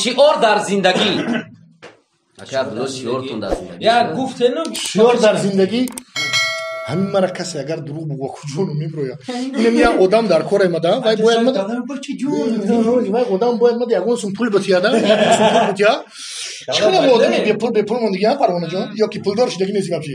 Шиор дар зиндагӣ. Ака Абдулло, шиортон дар зиндагӣ. Я гуфтенум шиор дар зиндагӣ ҳамин мара касе агар дурӯғ бугӯ куҷону меброя. Инам як одам дар кор омада, вай бояд мада. Вай одам бояд мада ягон сум пул битияда, сум пул бития. Чӣ хел одами бепул бепул мондагӣ ҳам Парвонаҷон ё ки пулдор шудагӣ нест вообще.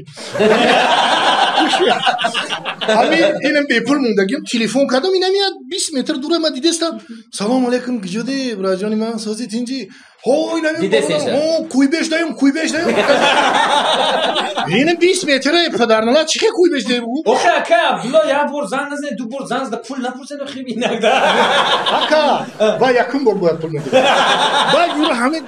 Ҳамин инам бепул мондагим, телефон кардам, инам як 20 метр дур ма дидестам. Салом алейкум, куҷоди браҷони ман, сози тинҷи. Ҳо, инам Дидесеша? Ҳо, куйбеш даем, куйбеш даем. Инам 20 метре падарнала чӣ хел куйбеш даем бугу? Охе ака Абдулло як бор занг назанед, ду бор занг зада пул напурсед охи инагда. Ака, вай якум бор бояд пул медод. Вай юра ҳамин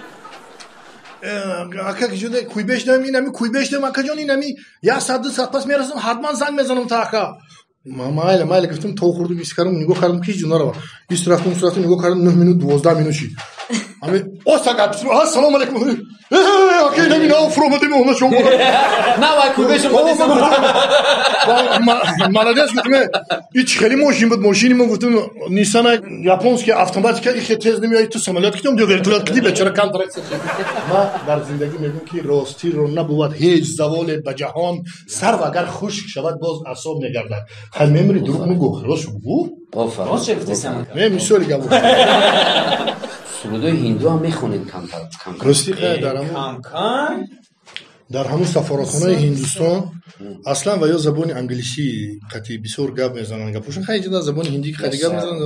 ака куҷода куйбеш даем, инами куйбеш даем, акаҷон, инами як саат ду саат пас мерасам, ҳатман занг мезанам та ака. Майла, майла гуфтам, то хурдум, ис кардам, нигоҳ кардам, ки ҷо нарава. Ис рафтам, ис рафтам, нигоҳ кардам, 9 минут, 12 минут шид. Ҳамин оста гап, ассалому алайкум. Ака, инами нав фуромадем, она шом. На вай куйбешо дидесам. Молодец, гуфтам, ич хеле мошин буд, мошини мо гуфтам, Nissan японский автоматика, ихе тез намеояд, ту самолёт китом, ё вертолёт кити, бечора контракт. Ма дар зиндагӣ мегӯям ки ростиро набувад ҳеҷ заволе ба ҷаҳон, сарв агар хушк шавад, боз асоб мегардад. Хай мемири, дурӯғ мегӯ, рост бугӯ. Офарин. Рост чӣ гуфтесам? Не, мисоли гап. Сурудои ҳинду ҳам мехонед камтар, камтар. Рости хай дар ҳамун Кам кам. Дар ҳамун сафоратхонаи Ҳиндустон аслан ва ё забони англисӣ қати бисёр гап мезананд гапошон. Хай ҷида забони ҳиндӣ қати гап мезананд,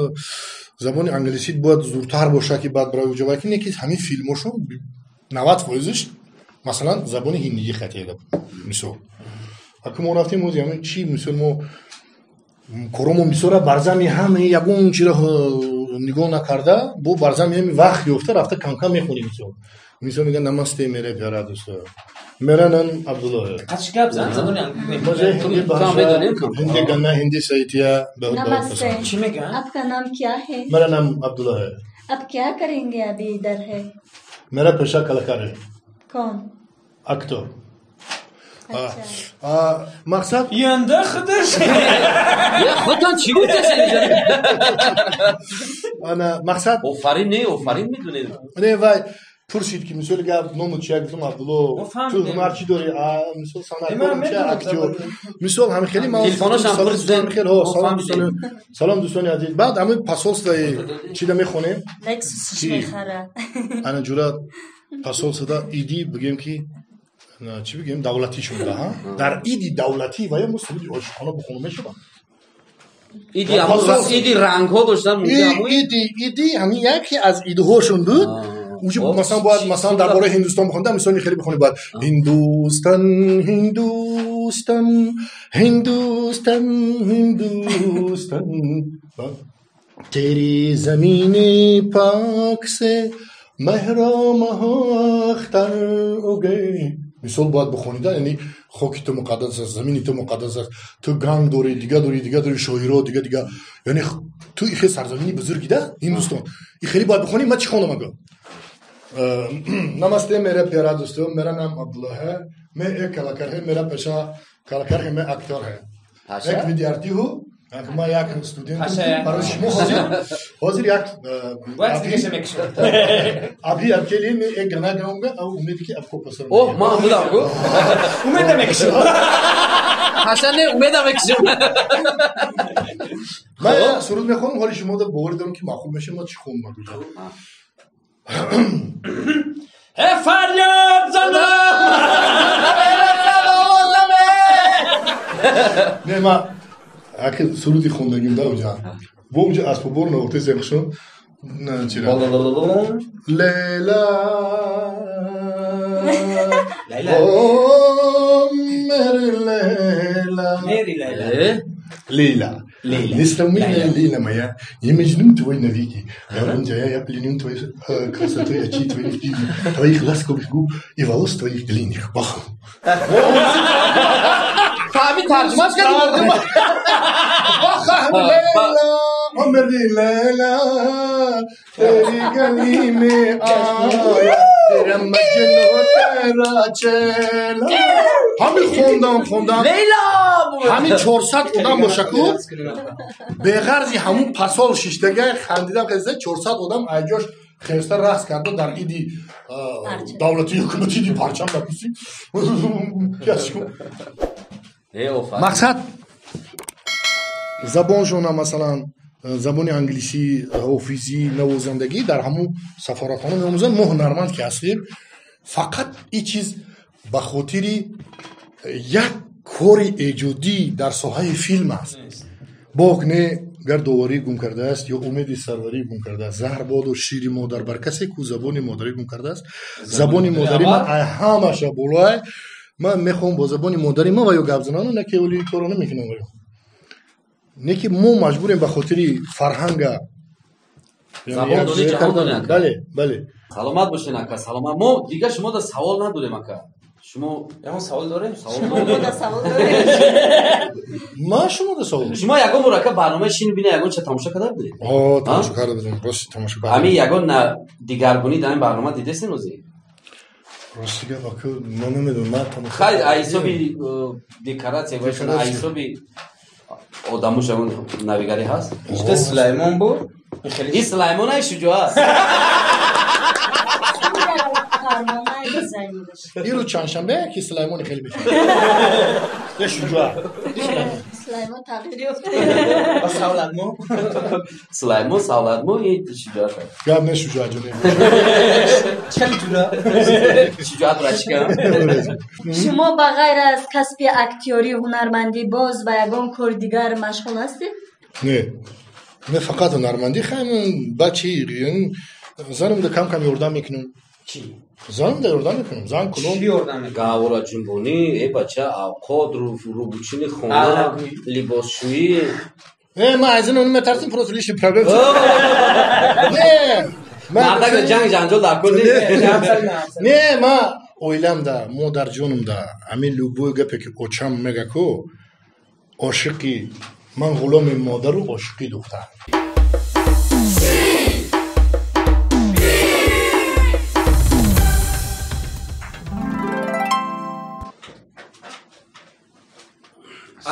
забони англисӣ бояд зуртар бошад ки баъд барои ҷавоб ки не ки ҳамин филмошон 90%-ш масалан забони ҳиндигӣ қати гап. Мисол аку мо рафтем ози ҳамин чи мисол мо коромон бисёра барзами ҳамаи ягон чиро нигоҳ накарда бо барзами ҳами вақт ёфта рафта камкам мехонем. Мисол мисол мегӯянд намасте мере пяра дӯсто, мера нам Абдулло ҳай. Қачи гап зан забони Муҷе ҳинди Ту ҳам баша, медонем кам. ҳинди ганна, ҳинди саития баҳут баҳут Намасте. пасанд. Чӣ мегӯянд? आपका नाम क्या है? Мера нам Абдулло ҳай. आप क्या करेंगे अभी इधर है? Мера пеша калакар ҳай. कौन? Актор. अच्छा. Мақсад Янда худаш. Я худтон чӣ гуфтесед инҷо? Ана мақсад Офарин, не, офарин медонед. Не, вай пурсид ки мисоли гап ному чия, гуфтам Абдулло. Мо Ту фаҳмидем. ҳунар чӣ дорӣ? Мисол Э, ман санъаткорам, чия, медонам актёр. забони. Мисол ҳамин хеле ман Телефонаш ҳам салом пурсидем. дӯстони хеле, ҳо, Мо салом фаҳмидем. дӯстони, салом дӯстони азиз. Баъд ҳамин посольствои чида мехонем? Lexus Чӣ? мехара. Ана ҷура посольствода иди бигем ки на, чӣ бигем, давлатӣ шуда, ҳа? Дар иди давлатӣ ва ё мо суруди ошиқона бихонем мешавад? Иди ҳамун иди рангҳо доштан мумкин ҳамун Иди ҳамин яке аз идҳошон буд. Уҷо масалан бояд масалан дар бораи Ҳиндустон бихонда, мисоли хеле бихонӣ бояд Ҳиндустон, Ҳиндустон, Ҳиндустон, Ҳиндустон, тери замини пок се меҳро маҳохтар уге. Мисол бояд бихонида, яъне хоки ту муқаддас аст, замини ту муқаддас аст, ту ганг дорӣ, дига дорӣ, дига дорӣ, шоиро, дига дига, яъне ту ихе сарзамини бузургида Ҳиндустон, и хеле бояд бихонӣ. Ма чӣ хондам ага? Намасте мере пяра дӯсто, мера нам Абдулло ҳай, ме एक कलाकार है, मेरा पेशा कलाकार है, मैं актер है। Паша? Як видиарти ҳу, ма як студент Паша як. барои шумо ҳозир як Бояд дигаша мекушад. अभी आपके लिए मैं एक गाना गाऊंगा और उम्मीद की आपको पसंद Оҳ, ман будам ку. Умеда мекушад. Паша не, умеда мекушам. Ман суруд мехонам, ҳоли шумо боварӣ дорам ки маъқул мешавад. Ма чӣ хондам? Э, фарёд занам! Не, ма аки суруди хондагим да уҷа бо уҷа асбобор навохта зехшон чира Лейла. Лейла. О, мери Лейла. Мери Лейла. Э? Лейла. Лейла. Не сломила Лейла. Лейла моя, я Мejнун твой навеки. Я я, я пленен твоей красотой, очей твоих дивных, твоих ласковых губ и волос твоих длинных. Бах. Фаҳми тарҷумаш кардем. Бах, Лейла, о, мери Лейла, तेरी गली में आया, तेरा मजनू तेरा चेला. ҳамин хондам, хондам. Лейла! Ҳамин 400 одам бошаку, беғарзи ҳамун пасол шиштага хандидам хеза 400 одам айҷош. хеста рақс карда дар иди давлатии ҳукумати иди парчам допустим. Мақсад забоншона масалан забони англисӣ, ҳофизӣ, навозандагӣ дар ҳамун сафоратхона меомӯзанд. Мо ҳунарманд ки ҳастем, фақат ин чиз ба хотири як кори эҷодӣ дар соҳаи филм аст. Бок не гар доварӣ гум кардааст ё умеди сарварӣ гум кардааст, заҳр боду шири модар бар касе ку забони модарӣ гум кардааст. Забони модари ман ҳамаша болоай. Ман мехоҳам бо забони модари ман ва ё гап занам, на ки оли корро намекунам. Не ки мо маҷбурем ба хотири фарҳанга бале, бале. Саломат бошед ака, саломат. Мо дига шумо да савол надорем ака. Шумо ягон савол дорем? Шумо да савол дорем? Ман шумо да савол. Шумо ягон бор ака барномаи шин бина ягон ча тамошо карда будед? О, тамошо карда будем, рости тамошо карда. Ҳамин ягон дигаргунӣ дар ин барнома дидесен ӯзи? Рости гап ака, ман намедонам, ман тамошо. Хай, ҳисоби декоратсия ва ҳисоби одамуш ягон навигарӣ ҳаст? Ишта Сулаймон буд? Ин Сулаймон ай шуҷоъ аст. Ирӯз чандшанбе ки Сулаймони хеле мешавад. Е шуҷоъ. Сулаймон тағйир ёфт. Ба савлатмо. Сулаймон савлатмо ин шуҷоъ аст. Гап не шуҷоъ ҷоне. Чали ҷура. Шуҷоат ра чӣ кардам? Шумо ба ғайр аз касби актёрӣ, ҳунармандӣ боз ба ягон кори дигар машғул ҳастед? Не. Не фақат ҳунармандӣ, хай бачи занам да кам кам ёрдам мекунам. Чӣ? Занам да ёрдам мекунам. Зан кулон. Чӣ ёрдам мекунам? Гаҳвора ҷунбонӣ, э бача, авқот, рӯбучини хона, либосшӯӣ. Э, ман аз ин метарсим, просто лишний проблем. Не, мардак ҷанг ҷанҷол дар кор нест. Не, ман оилам да, модарҷонам да, ҳамин любой гапе ки очам мега ку, ошиқи ман ғуломи модару ошиқи духтар.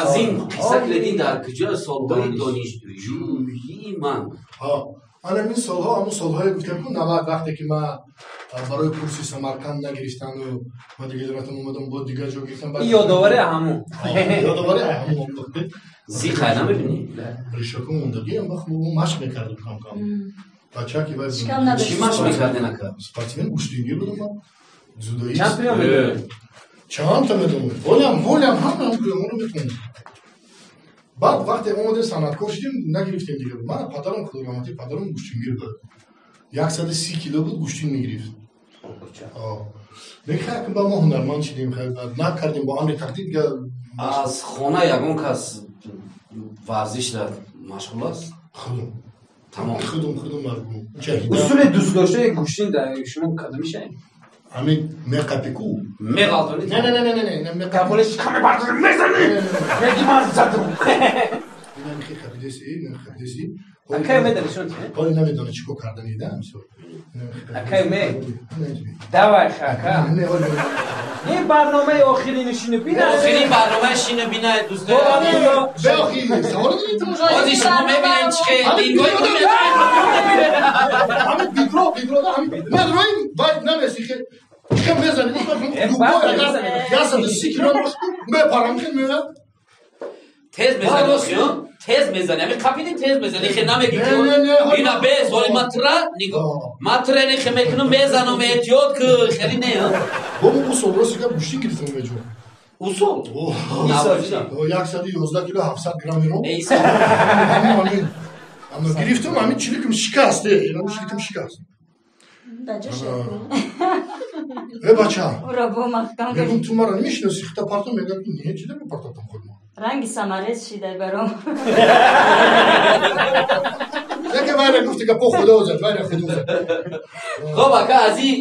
Аз ин қисса кардин дар куҷо солҳои донишҷӯии ман? Ана ин солҳо, ҳамун солҳое гуфтем ку 90 вақте ки ман барои курси Самарқанд нагирифтану ма дига рафтам омадам бо дигар ҷо гирифтам. Ин ёдовари ҳамун. Ёдовари ҳамун. Зиқай намебинӣ? Ришаку мондагӣ ам вақт мо машқ мекардем кам кам. Бача ки вай чӣ машқ мекарден ака? Спортсмен гӯштингир будам ман. Дзюдоист. Чанд приём медонед? Чанд та медонам. Волям, волям ҳама ҳам приёморо метавонам. Баъд вақте омадем санъаткор шудем, нагирифтем дига. Ман падарам худо раҳматӣ, падарам гӯштингир буд. 130 кило буд, гӯштин мегирифт. Лекин хай ба мо ҳунарманд шудем, хай накардем бо амри тақдир дига. Аз хона ягон кас варзишра машғул аст? Худум. Тамом. Худум, худум маргум. Усули дӯст доштаи гӯштин дар шумо кадом мешавед? Ҳамин меқапи ку? Меғалтонӣ? Не, не, не, не, не, не, меқапи. Каполи шиками бардори мезанӣ! Меги ман задум! Ина мехи қапидеси, ина қапидеси. Акай медани шумо чи? Ҳоли намедонӣ чӣ кор кардани, да, мисол. Акай ме? Давай, хака. Ин барномаи охирини шину бина. Охирин барномаи шину бина, дӯстони Бе охир, савол дорӣ тамошо? Ҳозир шумо мебинед чӣ хел дингои ҳамин бедро, бедро, ҳамин медроим, баъд намеси хел. Чӣ мезанӣ? Любой агар 130 кило бошад, мепарам хел меояд. Тез мезанӣ охиё? Тез мезанӣ. Ҳамин қапидим тез мезанӣ. Хел намегӣ ки ина бес, ҳоли ман тра нигоҳ. Ман трени хел мекунам, мезанам, эҳтиёт ку, хеле не. Бобо усол рости гап гӯштин гирифтам меҷо. Усол? 111 кило 700 грамм иро. Ҳамин. Аммо гирифтам, ҳамин чиликам шикаст, ҳамин чиликам шикаст. Э бача. Уро бо маҳкам. Мегум ту маро намешиносӣ, хита партом, мегӯям ки не, чида мепартофтам худмо. Ранги самарез шидай баром. Яке вайра гуфти гапо худо зад, вайра худо зад. Хоб ака аз ин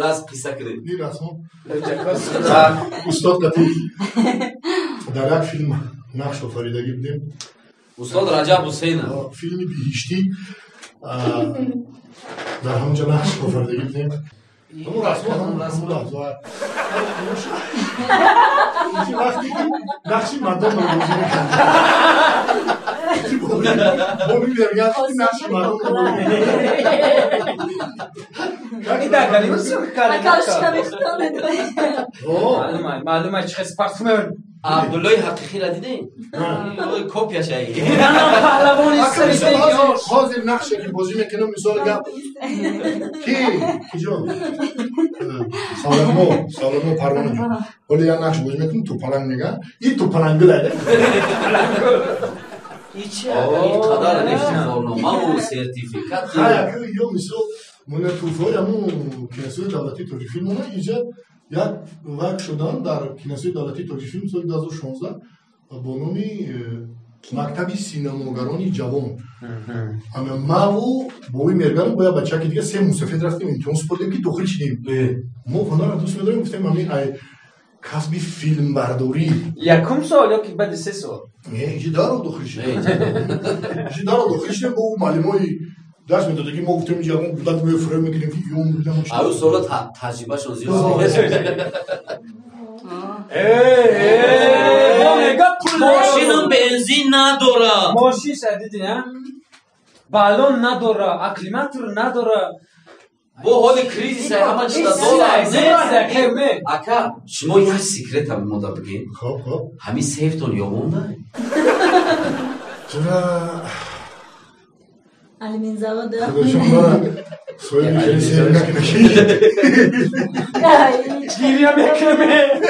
расм қисса кунед. Ин расм? Устод Латиф дар як филм нақш офаридагӣ будем. Устод Раҷаб Ҳусейнов. Филми биҳиштӣ дар ҳамонҷо нақш офаридагӣ будем. Ҳамон расмо, ҳамон расмо лаҳза. Вақте ки нақши мардонро бозӣ мекард. Бо мерган нақши мардум. И дар Голливуд съёмка кардем. Маълум ай, чӣ хел спортсмен. Абдуллои ҳақиқиро дидем? Копияш ай. Паҳлавони саридеёш. Ҳозир нақше ки бозӣ мекунам, мисол гап. Ки? Киҷо? Саломо, саломо Парвона ҷон. Ҳоло як нақш бозӣ мекунам, тӯпаланг мегӯянд. Ин тӯпалангул ай. Ин қадар ифтихорномаву сертификат. Ҳа, ё мисол мона тӯҳфаҳои ҳамун киностудияи давлатии Тоҷикфилм омад, инҷа як вак шудан дар киностудияи давлатии Тоҷикфилм соли 2016 бо номи мактаби синамогарони ҷавон. Ана маву бои мергану бо як бачаки дига се мусафед рафтем, имтиҳон супордем ки дохил шидем. Мо ҳунарро дӯст медорем, гуфтем ҳамин ай касби филмбардорӣ. Якум сол ё ки баъди се сол? Не, инҷи даро дохил шидем. Инҷи даро дохил шидем бо муаллимои дарс медода ки мо гуфтем инҷа ягон кӯдак мефурем мекунем ки ё мебинам. Аю сола таҷрибашон зиёд. Мошинам бензин надора. Мошин ша дидӣ, а? Баллон надора, акклиматор надора. Бо ҳоли кризис ҳама чиза доллар нест. Ака, шумо як секрет ҳам мода бигем. Хоб, хоб. Ҳамин сейфтон ёбонда? Чара Алюминзавод. Соҳиби хеле сейф накунӣ. Гиря мекунем.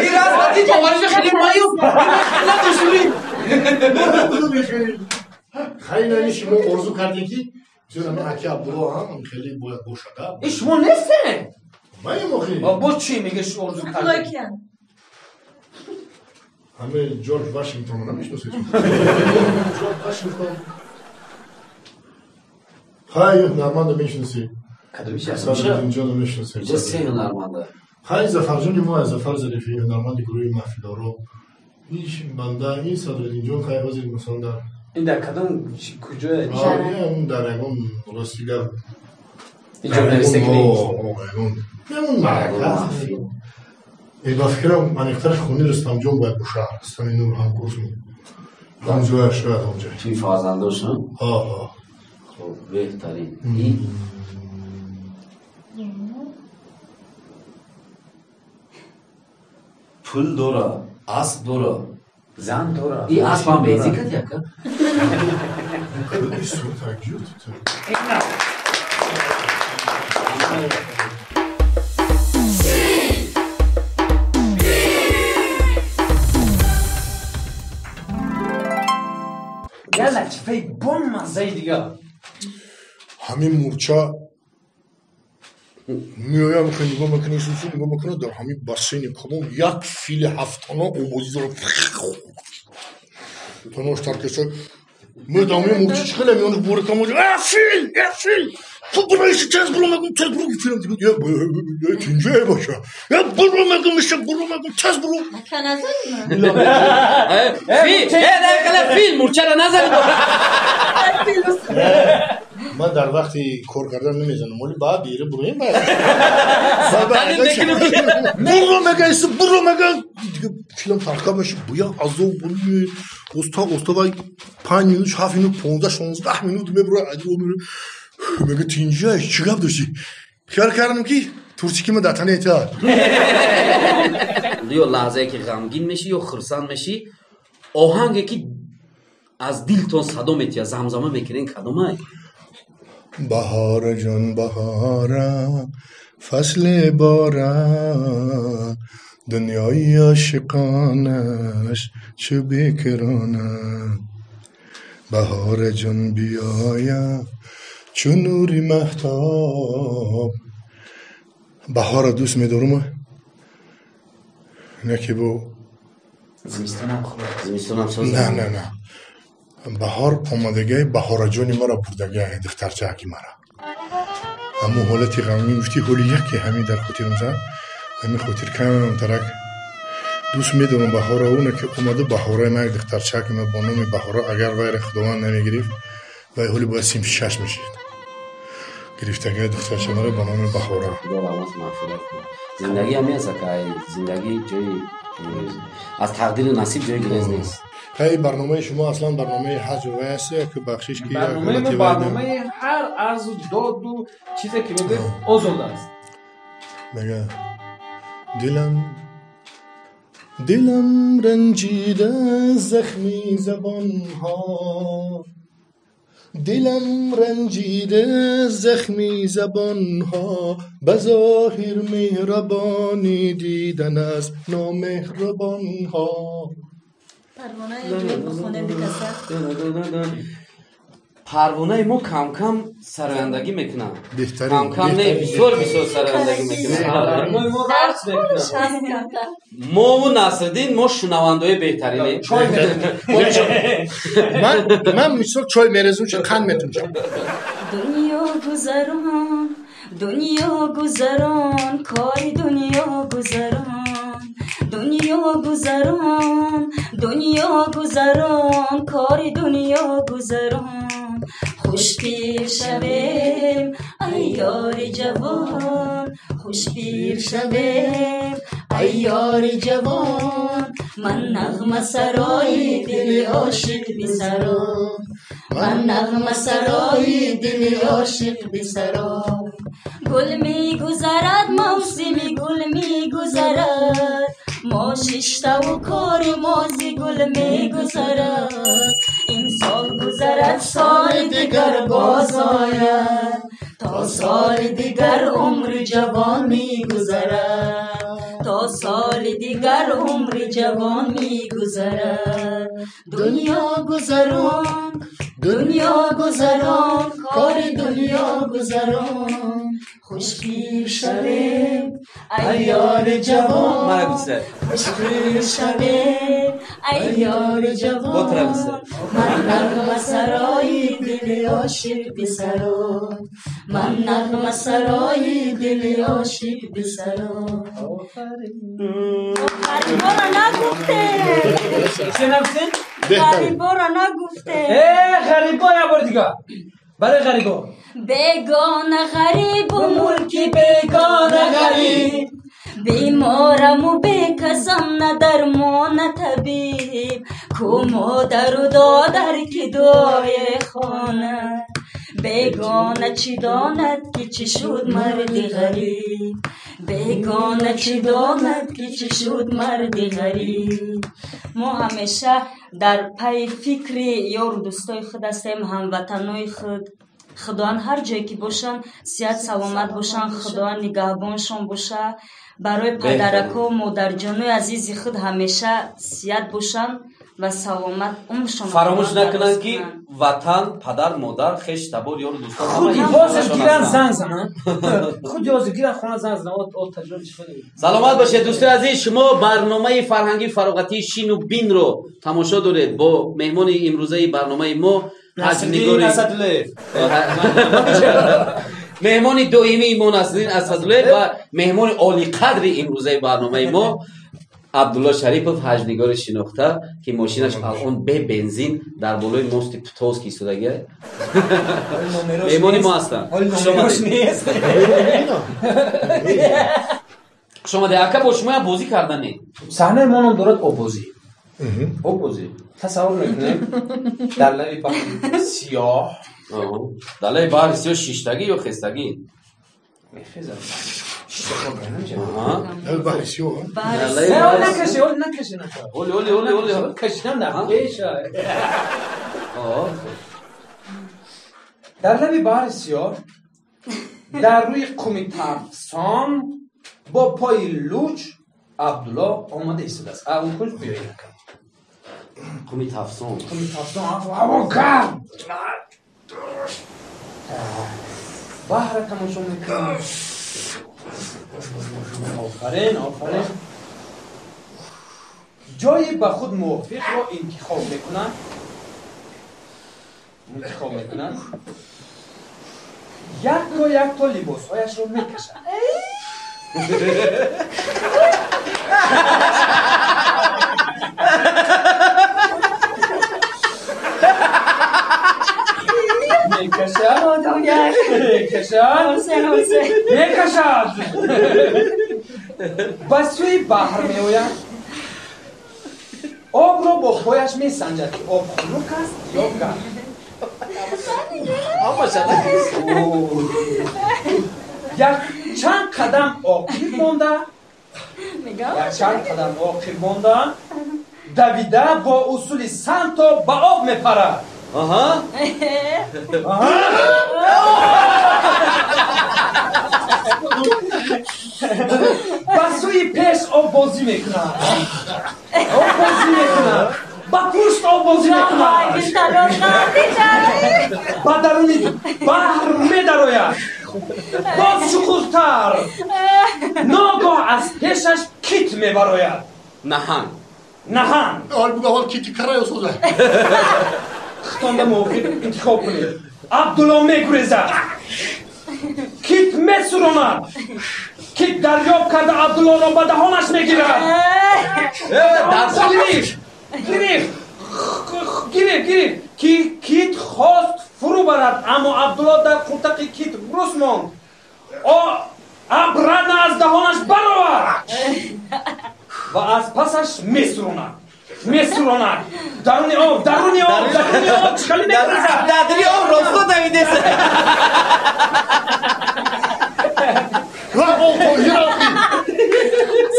Ин раз вақти боваришо хеле маюб. Надошли. Хайр, ани шумо орзу кардем ки бисёр ҳамин аки Абдулло ҳам хеле бояд бошад. Ин шумо нестед? Маем охи. Бо чӣ мега шу орзу кардем? Ҳаме Ҷорҷ Вашингтонро намешиносед? Ҷорҷ Вашингтон. Хай, ҳунармандо мешиносӣ. Садриддинҷонро мешиносӣ. Инҷа се ҳунарманда. Хай, Зафарҷони мо Зафар Зарифӣ, ҳунарманди гурӯҳи маҳфилоро. Ин банда, ин Садриддинҷон, хай ҳозир масалан дар ин дар кадом куҷое? Ин дар ягон рости гап. Инҷо нависагӣ нест. Ягон маърака. Ба фикрам аниқтараш хуни Рустамҷон бояд бошад. Рустами Нур ҳамкурсмо. Ҳамҷоя шояд ҳамҷоя. Чӣ фарзандошон? Ҳа, ҳа. Хоб, беҳтарин. Ин пул дора, асп дора. Зан дора. И асп ҳам бензин кад яка? Як латифаи бомаззаи дигар. Ҳамин мурча меоям, мехоҳ нигоҳ мекунӣ, сусу нигоҳ мекунад, дар ҳамин бассейни калон як фили ҳафттона обозӣ дорад. Танош таркеса. Медам ин мурча чӣ хеле меёнаш буре камоҷа. Э фил, э фил. Ту буроиши тез буро мегум, тез буро филм дигар. Е е тинҷа е баша. Е буро мегум, иша буро мегум, тез буро. Ака назанӣ? Фил, э дақиқа фил мурчаро назанӣ. Ман дар вақти кор кардан намезанам, вале баъд дире буроем баъд. Буро мега, иси буро мега. Дига филм тарка меши, буя азоб бури. Уста, уста вай 5 минут, 7 минут, 15, 16 минут мебура, аҷо мебура. Мега тинҷа, чӣ гап дошти? Хиёл кардам ки турчики ма дар танаи та. Ё лаҳзае ки ғамгин мешӣ ё хурсанд мешӣ, оҳанге ки аз дилтон садо метиҳад, замзама мекунен, кадомай? Баҳора ҷон баҳора, фасли бора, дунёи ошиқонаш чу бекарона. Баҳора ҷон биёя чу нури маҳтоб. Баҳора дӯст медорум, не ки бо зимистонам хуб. Зимистонам соз. Не, не, не. Баҳор омадагиай, баҳораҷони маро бурдагиай, духтарчааки мара. Ҳамун ҳолати ғамгин гуфтӣ, ҳоли яке ҳамин дар хотирам зад, ҳамин хотир камтарак дӯст медорам баҳора, оне ки омаду баҳораи ман як духтарчааки ма бо номи Баҳора, агар вайра Худованд намегирифт, вай ҳоли бояд синфи шаш мешид. Гирифтагиай духтарча мара бо номи Баҳора. Худо раҳмат мағфират кунад. Зиндагӣ ҳам аст, ака, зиндагӣ ҷои аз тақдиру насиб ҷои гирез нест. Хай барномаи шумо аслан барномаи ҳаҷв аст, ки бахшиш ки барномаи мо барномаи ҳар арзу доду чизе ки мегӯем озод аст. Мега дилам дилам ранҷида захми забонҳо, дилам ранҷида захми забонҳо, ба зоҳир меҳрабонӣ дидан аз номеҳрабонҳо. Парвонаи мо кам-кам сарояндагӣ мекунад. Кам-кам не, бисёр бисёр сарояндагӣ мекунад. Мову Насриддин мо шунавандаҳои беҳтаринем. Ман мисол чой мерезум, чун қанд метунҷам. Дунё гузарон, дунё гузарон, кори дунё гузарон, дунё гузарон, дунё гузарон, кори дунё гузарон. Хуш пир шавем, ай ёри ҷавон, хуш пир шавем, ай ёри ҷавон. Ман нағмасарои дили ошиқ бисаром, ман нағмасарои дили ошиқ бисаром. Гул мегузарад, мавсими гул мегузарад, мо шиштаву кори мози гул мегузарад. Ин сол гузарад, соли дигар боз ояд, то соли дигар умри ҷавон мегузарад, то соли дигар умри ҷавон мегузарад. Дунё гузарон, дунё гузарон, кори дунё гузарон. Хуш пир шавем, ай ёри ҷавон, хуш пир шавем, ай ёри ҷавон. Ман нағмасарои дили ошиқ бисаром, ман нағмасарои дили ошиқ бисаром. Ғарибора нагуфтем. Чӣ нагуфтем? Ғарибора нагуфтем. Ғарибо як бор дигар. Барои ғарибо. Бегона ғарибу мулки бегона ғариб, бемораму бекасам на дармон на табиб. Ку модару додар ки дуое хонад, бегона чӣ донад ки чӣ шуд марди ғариб, бегона чӣ донад ки чӣ шуд марди ғариб. Мо ҳамеша дар пайи фикри ёру дӯстои худ ҳастем, ҳамватанои худ. Худованд ҳар ҷое ки бошанд, сиҳат саломат бошанд, Худованд нигаҳбоншон боша. Барои падарако, модарҷонои азизи худ ҳамеша сиҳат бошанд ва саломат умршон. Фаромӯш накунанд ки ватан, падар, модар, хеш, табор, ёру дӯстон. Худи ҳозир гиран занг зананд. Худи ҳозир гиран хона занг зананд. Саломат бошед дӯстони азиз. Шумо барномаи фарҳангии фароғатии Шину Бинро тамошо доред бо меҳмони имрӯзаи барномаи мо Насриддин Асадуллоев. Меҳмони доимии мо Насриддин Асадуллоев ва меҳмони олиқадри имрӯзаи барномаи мо Абдулло Шарипов, ҳаҷнигори шинохта, ки мошинаш алон бе бензин дар болои мости Птовский истодагия. Меҳмони мо ҳастанд. Хуш омадед. Ака, бо шумо як бозӣ кардане. Саҳнаи мо ном дорад оббозӣ. Оббозӣ. Тасаввур мекунем дар лаби баҳри сиёҳ. Дар лаби баҳри сиёҳ шиштагӣ ё хестагӣ? Мехезад. Лаби баҳри сиёҳ. Накаши, оли накаши. Оли, оли, оли, оли. Кашидам дар пеша. Дар лаби баҳри сиёҳ, дар рӯи қуми тафсон бо пои луч Абдулло омада истодааст. Он куҷ биёед. Қуми тафсон. Қуми тафсон, ҳаво гарм. Баҳра тамошо мекунад. Офарин, офарин. Ҷойи ба худ мувофиқро интихоб мекунад. Интихоб мекунад. Якто якто либосҳояшро мекашад. Мекашад, мекашад, мекашад. Ба сӯи баҳр меояд. Обро бо Бо пояш месанҷад, ки об хунук аст ё гарм. Як чанд қадам оқиб монда, як чанд қадам оқиб монда, давида бо усули санто ба об мепарад. Ба сӯи пеш оббозӣ мекунад, оббозӣ мекунад, ба пушт оббозӣ мекунад, ба даруни баҳр медарояд, боз чуқуртар. Ногоҳ аз пешаш кит мебарояд. Наҳанг, наҳанг. Ҳол кити караё соза. Хитонда мувофиқ интихоб кунед. Абдулло мегурезад, кит месуронад. Кит дарёб карда Абдуллоро ба даҳонаш мегирад. Гирифт, гирифт, гирифт, гирифт. Кит хост фурӯ барад, аммо Абдулло дар қуртақи кит рус монд. Абрана аз даҳонаш баровард ва аз пасаш месуронад, месуронад. Даруни об, даруни об, даруни об чӣ хеле мегурезад. Даруни об росто давидеса.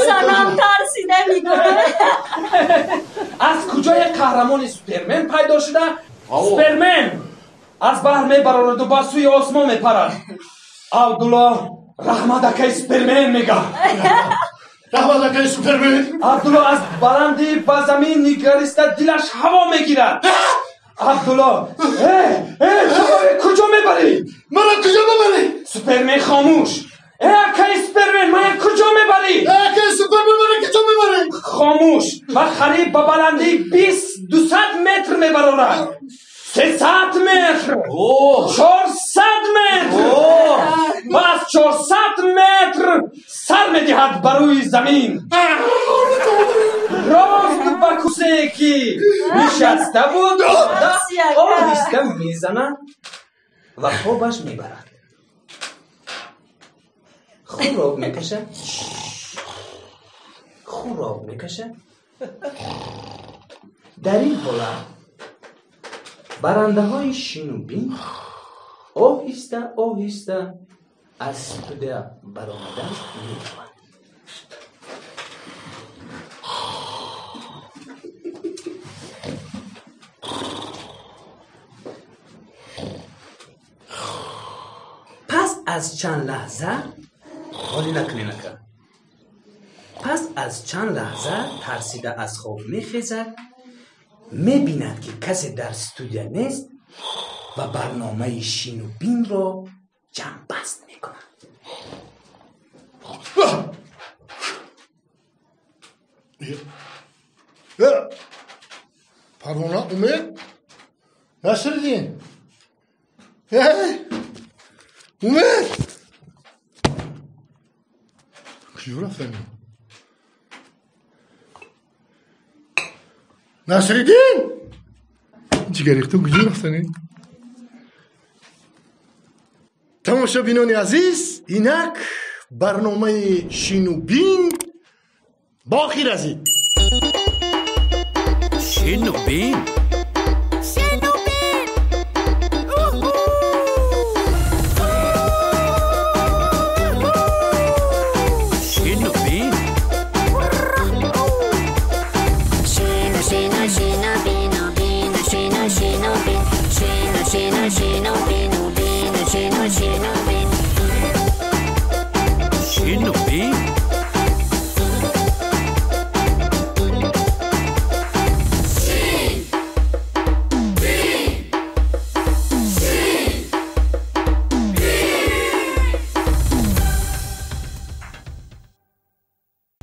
Санам тарсида мегӯяд. Аз куҷое қаҳрамони Супермен пайдо шуда? Супермен аз баҳр мебарораду ба сӯи осмон мепарад. Абдулло раҳмат, акаи Супермен мегӯяд. Раҳмат, акаи Супермен. Абдулло аз баландӣ ба замин нигариста дилаш ҳаво мегирад. Абдулло: э, э, куҷо мебарӣ? Мана куҷо мебарӣ? Супермен хомӯш. Э, акаи Супермен, мана куҷо мебарӣ? Э, акаи Супермен, мана куҷо мебарӣ? Хомӯш ва қариб ба баландии 200 метр мебарорад. 300 метр, 400 метр ва аз 400 метр сар медиҳад ба рӯи замин. Рост ба кусе ки нишаста буд, оҳиста мезанад ва хобаш мебарад. Хӯрок мекашад, хӯрок мекашад. Дар ин ҳолат барандаҳои шинубин оҳиста оҳиста аз студия баромадан мераванд. Пас аз чанд лаҳза ҳоли накунед ака. Пас аз чанд лаҳза тарсида аз хоб мехезад, мебинад, ки касе дар студия нест ва барномаи шинубинро ҷамъбаст мекунад. Парвона, Умед, Насриддин, Умед, куҷо рафтани? Насриддин, ҷигарихту куҷо рафтани? Тамошобинони азиз, инак барномаи шинубин ба охир расид. Шинубин.